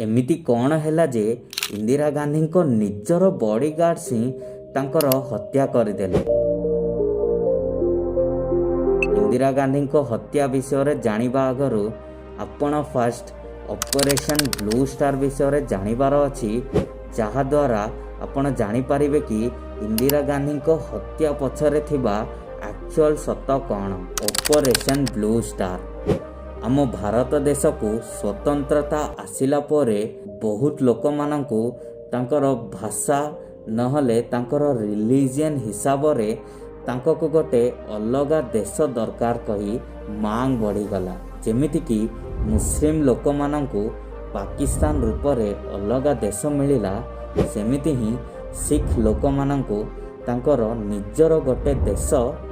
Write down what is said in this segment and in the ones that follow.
ଏମିତି କ'ଣ ହେଲା ଯେ ଇନ୍ଦିରା ଗାନ୍ଧୀଙ୍କ ନିଜର ବଡିଗାର୍ଡସ୍ ହିଁ ତାଙ୍କର ହତ୍ୟା କରିଦେଲେ? ଇନ୍ଦିରା ଗାନ୍ଧୀଙ୍କ ହତ୍ୟା ବିଷୟରେ ଜାଣିବା ଆଗରୁ ଆପଣ ଫାଷ୍ଟ ଅପରେସନ୍ ବ୍ଲୁ ଷ୍ଟାର ବିଷୟରେ ଜାଣିବାର ଅଛି, ଯାହାଦ୍ୱାରା ଆପଣ ଜାଣିପାରିବେ କି ଇନ୍ଦିରା ଗାନ୍ଧୀଙ୍କ ହତ୍ୟା ପଛରେ ଥିବା ଆକ୍ଚୁଆଲ ସତ କ'ଣ। ଅପରେସନ୍ ବ୍ଲୁ ଷ୍ଟାର: ଆମ ଭାରତ ଦେଶକୁ ସ୍ୱତନ୍ତ୍ରତା ଆସିଲା ପରେ ବହୁତ ଲୋକମାନଙ୍କୁ ତାଙ୍କର ଭାଷା ନହେଲେ ତାଙ୍କର ରିଲିଜିଅନ୍ ହିସାବରେ ତାଙ୍କକୁ ଗୋଟେ ଅଲଗା ଦେଶ ଦରକାର କହି ମାଙ୍ଗ ବଢ଼ିଗଲା। ଯେମିତିକି ମୁସଲିମ ଲୋକମାନଙ୍କୁ ପାକିସ୍ତାନ ରୂପରେ ଅଲଗା ଦେଶ ମିଳିଲା, ସେମିତି ହିଁ ଶିଖ ଲୋକମାନଙ୍କୁ ତାଙ୍କର ନିଜର ଗୋଟେ ଦେଶ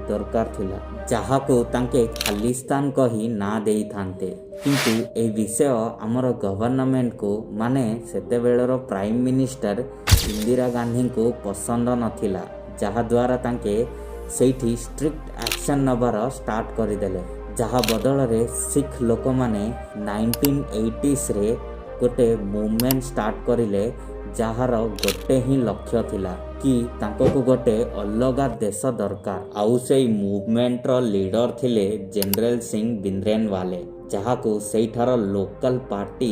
ଦରକାର ଥିଲା, ଯାହାକୁ ତାଙ୍କେ ଖାଲିସ୍ତାନ କହି ନାଁ ଦେଇଥାନ୍ତେ। କିନ୍ତୁ ଏହି ବିଷୟ ଆମର ଗଭର୍ଣ୍ଣମେଣ୍ଟକୁ, ମାନେ ସେତେବେଳର ପ୍ରାଇମ୍ ମିନିଷ୍ଟର ଇନ୍ଦିରା ଗାନ୍ଧୀଙ୍କୁ ପସନ୍ଦ ନଥିଲା, ଯାହାଦ୍ୱାରା ତାଙ୍କେ ସେଇଠି ଷ୍ଟ୍ରିକ୍ଟ ଆକ୍ସନ୍ ନେବାର ଷ୍ଟାର୍ଟ କରିଦେଲେ। ଯାହା ବଦଳରେ ଶିଖ ଲୋକମାନେ 1980sରେ ଗୋଟେ ମୁଭମେଣ୍ଟ ଷ୍ଟାର୍ଟ କରିଲେ, ଯାହାର ଗୋଟେ ହିଁ ଲକ୍ଷ୍ୟ ଥିଲା କି ତାଙ୍କକୁ ଗୋଟେ ଅଲଗା ଦେଶ ଦରକାର। ଆଉ ସେଇ ମୁଭମେଣ୍ଟର ଲିଡର ଥିଲେ ଜେନେରାଲ ସିଂ ଭିନ୍ଦ୍ରନୱାଲେ, ଯାହାକୁ ସେଇଠାର ଲୋକାଲ ପାର୍ଟି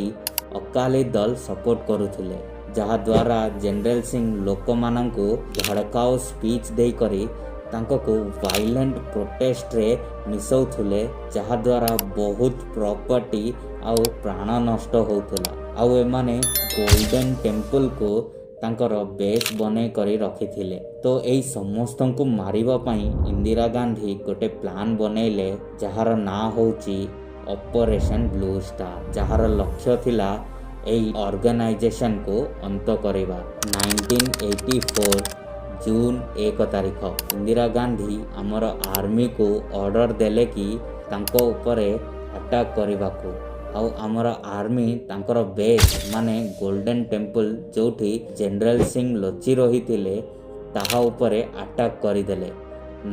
ଅକାଲି ଦଳ ସପୋର୍ଟ କରୁଥିଲେ। ଯାହାଦ୍ୱାରା ଜେନେରାଲ ସିଂ ଲୋକମାନଙ୍କୁ ଭଡ଼କାଉ ସ୍ପିଚ୍ ଦେଇକରି ତାଙ୍କକୁ ଭାଇଲେଣ୍ଟ ପ୍ରୋଟେଷ୍ଟରେ ମିଶାଉଥିଲେ, ଯାହାଦ୍ୱାରା ବହୁତ ପ୍ରପର୍ଟି ଆଉ ପ୍ରାଣ ନଷ୍ଟ ହେଉଥିଲା। ଆଉ ଏମାନେ ଗୋଲ୍ଡେନ୍ ଟେମ୍ପଲକୁ ତାଙ୍କର ବେସ୍ ବନେଇ କରି ରଖିଥିଲେ। ତ ଏଇ ସମସ୍ତଙ୍କୁ ମାରିବା ପାଇଁ ଇନ୍ଦିରା ଗାନ୍ଧୀ ଗୋଟେ ପ୍ଲାନ୍ ବନେଇଲେ, ଯାହାର ନାଁ ହେଉଛି ଅପରେସନ୍ ବ୍ଲୁ ଷ୍ଟାର, ଯାହାର ଲକ୍ଷ୍ୟ ଥିଲା ଏଇ ଅର୍ଗାନାଇଜେସନକୁ ଅନ୍ତ କରିବା। 1984 ଜୁନ୍ 1 ତାରିଖ ଇନ୍ଦିରା ଗାନ୍ଧୀ ଆମର ଆର୍ମିକୁ ଅର୍ଡ଼ର ଦେଲେ କି ତାଙ୍କ ଉପରେ ଆଟାକ୍ କରିବାକୁ। ଆଉ ଆମର ଆର୍ମି ତାଙ୍କର ବେସ୍, ମାନେ ଗୋଲ୍ଡେନ୍ ଟେମ୍ପଲ, ଯେଉଁଠି ଜେନେରାଲ ସିଂ ଲୁଚି ରହିଥିଲେ, ତାହା ଉପରେ ଆଟାକ୍ କରିଦେଲେ।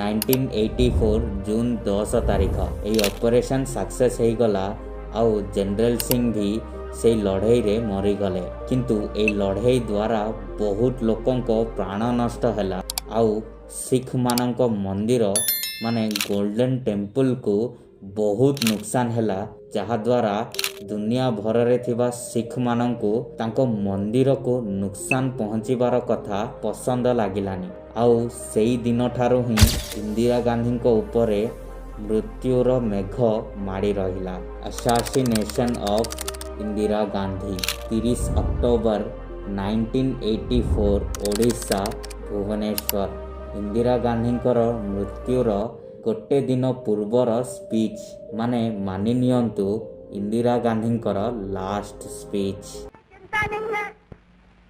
1984 ଜୁନ୍ 10 ତାରିଖ ଏହି ଅପରେସନ୍ ସକ୍ସେସ୍ ହେଇଗଲା ଆଉ ଜେନେରାଲ ସିଂ ବି ସେଇ ଲଢ଼େଇରେ ମରିଗଲେ। କିନ୍ତୁ ଏଇ ଲଢ଼େଇ ଦ୍ୱାରା ବହୁତ ଲୋକଙ୍କ ପ୍ରାଣ ନଷ୍ଟ ହେଲା ଆଉ ଶିଖମାନଙ୍କ ମନ୍ଦିର, ମାନେ ଗୋଲ୍ଡେନ୍ ଟେମ୍ପଲକୁ ବହୁତ ନୁକସାନ ହେଲା, ଯାହାଦ୍ୱାରା ଦୁନିଆ ଭରରେ ଥିବା ଶିଖମାନଙ୍କୁ ତାଙ୍କ ମନ୍ଦିରକୁ ନୁକସାନ ପହଞ୍ଚିବାର କଥା ପସନ୍ଦ ଲାଗିଲାନି। ଆଉ ସେଇ ଦିନଠାରୁ ହିଁ ଇନ୍ଦିରା ଗାନ୍ଧୀଙ୍କ ଉପରେ ମୃତ୍ୟୁର ମେଘ ମାଡ଼ି ରହିଲା। ଆସାସିନେସନ୍ ଅଫ୍ ଇନ୍ଦିରା ଗାନ୍ଧୀ। 30 ଅକ୍ଟୋବର 1984, ଓଡ଼ିଶା, ଭୁବନେଶ୍ୱର। ଇନ୍ଦିରା ଗାନ୍ଧୀଙ୍କର ମୃତ୍ୟୁର ଗୋଟେ ଦିନ ପୂର୍ବର ସ୍ପିଚ୍, ମାନେ ମାନି ନିଅନ୍ତୁ ଇନ୍ଦିରା ଗାନ୍ଧୀଙ୍କର ଲାଷ୍ଟ ସ୍ପିଚ୍। चिंता नहीं है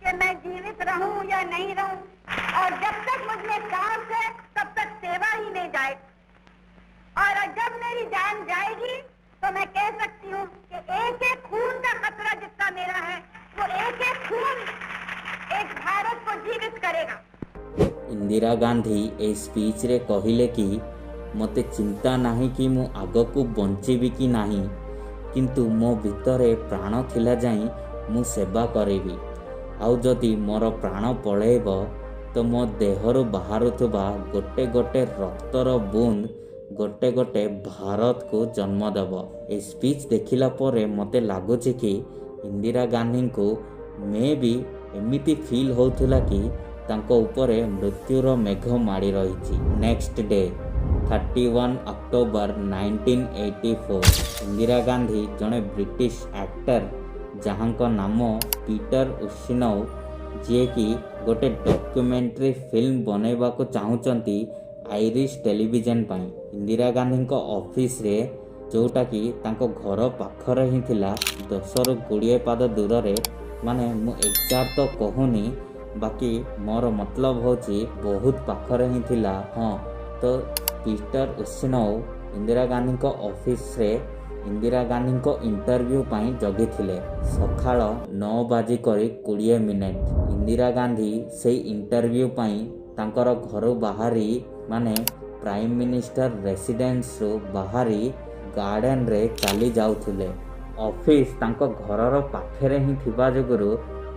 कि मैं जीवित रहूं या नहीं रहूं और जब तक मुझ में सांस है, तब तक सेवा ही नहीं जाए और जब मेरी जान जाएगी तो मैं कह सकती हूँ कि एक एक खून का कतरा जितना मेरा है, वो एक एक खून एक भारत को जीवित करेगा। ଇନ୍ଦିରା ଗାନ୍ଧୀ ଏଇ ସ୍ପିଚ୍ରେ କହିଲେ କି ମୋତେ ଚିନ୍ତା ନାହିଁ କି ମୁଁ ଆଗକୁ ବଞ୍ଚିବି କି ନାହିଁ, କିନ୍ତୁ ମୋ ଭିତରେ ପ୍ରାଣ ଥିଲା ଯାଏଁ ମୁଁ ସେବା କରିବି। ଆଉ ଯଦି ମୋର ପ୍ରାଣ ପଳେଇବ, ତ ମୋ ଦେହରୁ ବାହାରୁଥିବା ଗୋଟେ ଗୋଟେ ରକ୍ତର ବୁନ୍ଦ ଗୋଟେ ଗୋଟେ ଭାରତକୁ ଜନ୍ମ ଦେବ। ଏ ସ୍ପିଚ୍ ଦେଖିଲା ପରେ ମୋତେ ଲାଗୁଛି କି ଇନ୍ଦିରା ଗାନ୍ଧୀଙ୍କୁ ମେ ବି ଏମିତି ଫିଲ୍ ହେଉଥିଲା କି ତାଙ୍କ ଉପରେ ମୃତ୍ୟୁର ମେଘ ମାଡ଼ି ରହିଛି। Next day, 31 October 1984, Indira Gandhi ଜଣେ ବ୍ରିଟିଶ ଆକ୍ଟର, ଯାହାଙ୍କ ନାମ ପିଟର ଉସିନୋଭ, ଯିଏକି ଗୋଟେ ଡକ୍ୟୁମେଣ୍ଟାରୀ ଫିଲ୍ମ ବନେଇବାକୁ ଚାହୁଁଛନ୍ତି ଆଇରିଶ ଟେଲିଭିଜନ ପାଇଁ, ଇନ୍ଦିରା ଗାନ୍ଧୀଙ୍କ ଅଫିସରେ, ଯେଉଁଟାକି ତାଙ୍କ ଘର ପାଖରେ ହିଁ ଥିଲା, 10ରୁ 20 ପାଦ ଦୂରରେ। ମାନେ ମୁଁ ଏକ୍ଜାକ୍ଟ ତ କହୁନି, ବାକି ମୋର ମତଲବ ହେଉଛି ବହୁତ ପାଖରେ ହିଁ ଥିଲା। ହଁ, ତ ପିଟର ଉସିନୋଭ ଇନ୍ଦିରା ଗାନ୍ଧୀଙ୍କ ଅଫିସରେ ଇନ୍ଦିରା ଗାନ୍ଧୀଙ୍କ ଇଣ୍ଟରଭ୍ୟୁ ପାଇଁ ଜଗିଥିଲେ। ସକାଳ 9 ବାଜି କରି 20 ମିନିଟ୍ ଇନ୍ଦିରା ଗାନ୍ଧୀ ସେଇ ଇଣ୍ଟରଭ୍ୟୁ ପାଇଁ ତାଙ୍କର ଘରୁ ବାହାରି, ମାନେ ପ୍ରାଇମ୍ ମିନିଷ୍ଟର ରେସିଡେନ୍ସରୁ ବାହାରି ଗାର୍ଡେନରେ ଚାଲି ଯାଉଥିଲେ। ଅଫିସ୍ ତାଙ୍କ ଘରର ପାଖରେ ହିଁ ଥିବା ଯୋଗୁରୁ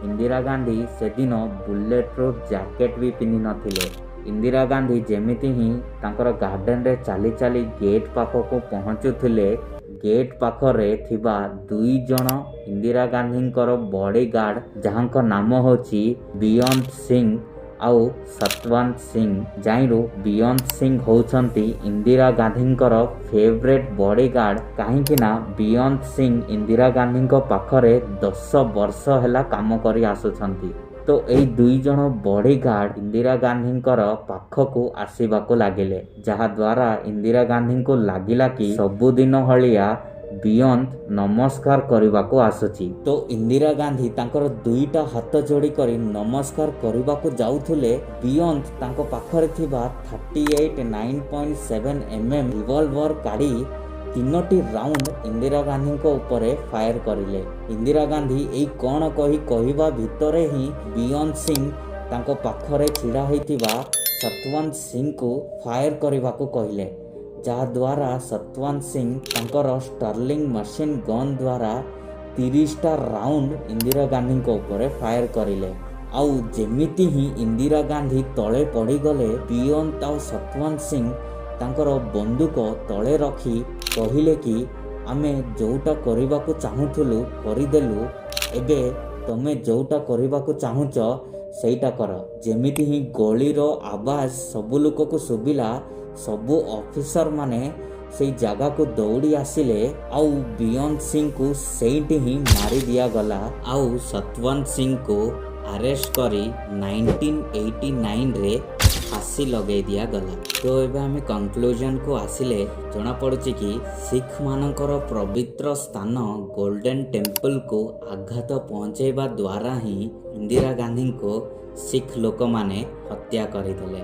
ଇନ୍ଦିରା ଗାନ୍ଧୀ ସେଦିନ ବୁଲେଟ୍ ପ୍ରୁଫ୍ ଜ୍ୟାକେଟ୍ ବି ପିନ୍ଧିନଥିଲେ। ଇନ୍ଦିରା ଗାନ୍ଧୀ ଯେମିତି ହିଁ ତାଙ୍କର ଗାର୍ଡେନରେ ଚାଲି ଚାଲି ଗେଟ୍ ପାଖକୁ ପହଞ୍ଚୁଥିଲେ, ଗେଟ୍ ପାଖରେ ଥିବା 2 ଜଣ ଇନ୍ଦିରା ଗାନ୍ଧୀଙ୍କର ବଡିଗାର୍ଡ, ଯାହାଙ୍କ ନାମ ହେଉଛି ବିୟନ୍ତ ସିଂ ଆଉ ସତୱନ୍ତ ସିଂ। ଯାଇରୁ ବିୟନ୍ତ ସିଂ ହେଉଛନ୍ତି ଇନ୍ଦିରା ଗାନ୍ଧୀଙ୍କର ଫେଭରେଟ୍ ବଡିଗାର୍ଡ, କାହିଁକି ନା ବିୟନ୍ତ ସିଂ ଇନ୍ଦିରା ଗାନ୍ଧୀଙ୍କ ପାଖରେ 10 ବର୍ଷ ହେଲା କାମ କରି ଆସୁଛନ୍ତି। ତ ଏଇ 2 ଜଣ ବଡିଗାର୍ଡ ଇନ୍ଦିରା ଗାନ୍ଧୀଙ୍କର ପାଖକୁ ଆସିବାକୁ ଲାଗିଲେ, ଯାହାଦ୍ୱାରା ଇନ୍ଦିରା ଗାନ୍ଧୀଙ୍କୁ ଲାଗିଲା କି ସବୁଦିନ ଭଳିଆ ବିୟନ୍ତ ନମସ୍କାର କରିବାକୁ ଆସୁଛି। ତ ଇନ୍ଦିରା ଗାନ୍ଧୀ ତାଙ୍କର ଦୁଇଟା ହାତ ଯୋଡ଼ି କରି ନମସ୍କାର କରିବାକୁ ଯାଉଥିଲେ, ବିୟନ୍ତ ତାଙ୍କ ପାଖରେ ଥିବା 38 9.7 mm revolver କାଢ଼ି ତିନୋଟି ରାଉଣ୍ଡ ଇନ୍ଦିରା ଗାନ୍ଧୀଙ୍କ ଉପରେ ଫାୟାର କରିଲେ। ଇନ୍ଦିରା ଗାନ୍ଧୀ ଏଇ କ'ଣ କହି କହିବା ଭିତରେ ହିଁ ବିୟନ୍ତ ସିଂ ତାଙ୍କ ପାଖରେ ଛିଡ଼ା ହୋଇଥିବା ସତୱନ୍ତ ସିଂଙ୍କୁ ଫାୟାର କରିବାକୁ କହିଲେ, ଯାହାଦ୍ୱାରା ସତୱନ୍ତ ସିଂ ତାଙ୍କର ଷ୍ଟର୍ଲିଂ ମେସିନ୍ ଗନ୍ ଦ୍ୱାରା 30ଟା ରାଉଣ୍ଡ ଇନ୍ଦିରା ଗାନ୍ଧୀଙ୍କ ଉପରେ ଫାୟାର କରିଲେ। ଆଉ ଯେମିତି ହିଁ ଇନ୍ଦିରା ଗାନ୍ଧୀ ତଳେ ପଡ଼ିଗଲେ, ବିୟନ୍ତ ଆଉ ସତୱନ୍ତ ସିଂ ତାଙ୍କର ବନ୍ଧୁକ ତଳେ ରଖି କହିଲେ କି ଆମେ ଯୋଉଟା କରିବାକୁ ଚାହୁଁଥିଲୁ କରିଦେଲୁ, ଏବେ ତମେ ଯୋଉଟା କରିବାକୁ ଚାହୁଁଛ ସେଇଟା କର। ଯେମିତି ହିଁ ଗୋଳିର ଆବାଜ ସବୁ ଲୋକକୁ ଶୁଭିଲା, ସବୁ ଅଫିସର ମାନେ ସେଇ ଜାଗାକୁ ଦୌଡ଼ି ଆସିଲେ ଆଉ ବିୟନ୍ତ ସିଂକୁ ସେଇଠି ହିଁ ମାରି ଦିଆଗଲା। ଆଉ ସତୱନ୍ତ ସିଂକୁ ଆରେଷ୍ଟ କରି 1989ରେ ଫାଶୀ ଲଗେଇ ଦିଆଗଲା। ତ ଏବେ ଆମେ କନକ୍ଲୁଜନକୁ ଆସିଲେ ଜଣାପଡ଼ୁଛି କି ଶିଖମାନଙ୍କର ପବିତ୍ର ସ୍ଥାନ ଗୋଲ୍ଡେନ୍ ଟେମ୍ପଲକୁ ଆଘାତ ପହଞ୍ଚାଇବା ଦ୍ୱାରା ହିଁ ଇନ୍ଦିରା ଗାନ୍ଧୀଙ୍କୁ ଶିଖ ଲୋକମାନେ ହତ୍ୟା କରିଥିଲେ।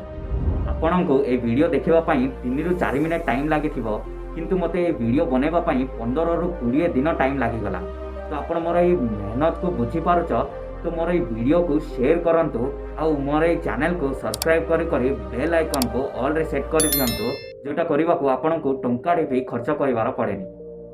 ଆପଣଙ୍କୁ ଏଇ ଭିଡ଼ିଓ ଦେଖିବା ପାଇଁ 3ରୁ 4 ମିନିଟ୍ ଟାଇମ୍ ଲାଗିଥିବ, କିନ୍ତୁ ମୋତେ ଏ ଭିଡ଼ିଓ ବନେଇବା ପାଇଁ 15ରୁ 20 ଦିନ ଟାଇମ୍ ଲାଗିଗଲା। ତ ଆପଣ ମୋର ଏଇ ମେହନତକୁ ବୁଝିପାରୁଛ। ତ ମୋର ଏଇ ଭିଡ଼ିଓକୁ ସେୟାର କରନ୍ତୁ ଆଉ ମୋର ଏଇ ଚ୍ୟାନେଲକୁ ସବସ୍କ୍ରାଇବ୍ କରି କରି ବେଲ୍ ଆଇକନ୍କୁ ଅଲ୍ରେ ସେଟ୍ କରିଦିଅନ୍ତୁ, ଯେଉଁଟା କରିବାକୁ ଆପଣଙ୍କୁ ଟଙ୍କାଟେ ବି ଖର୍ଚ୍ଚ କରିବାର ପଡ଼େନି।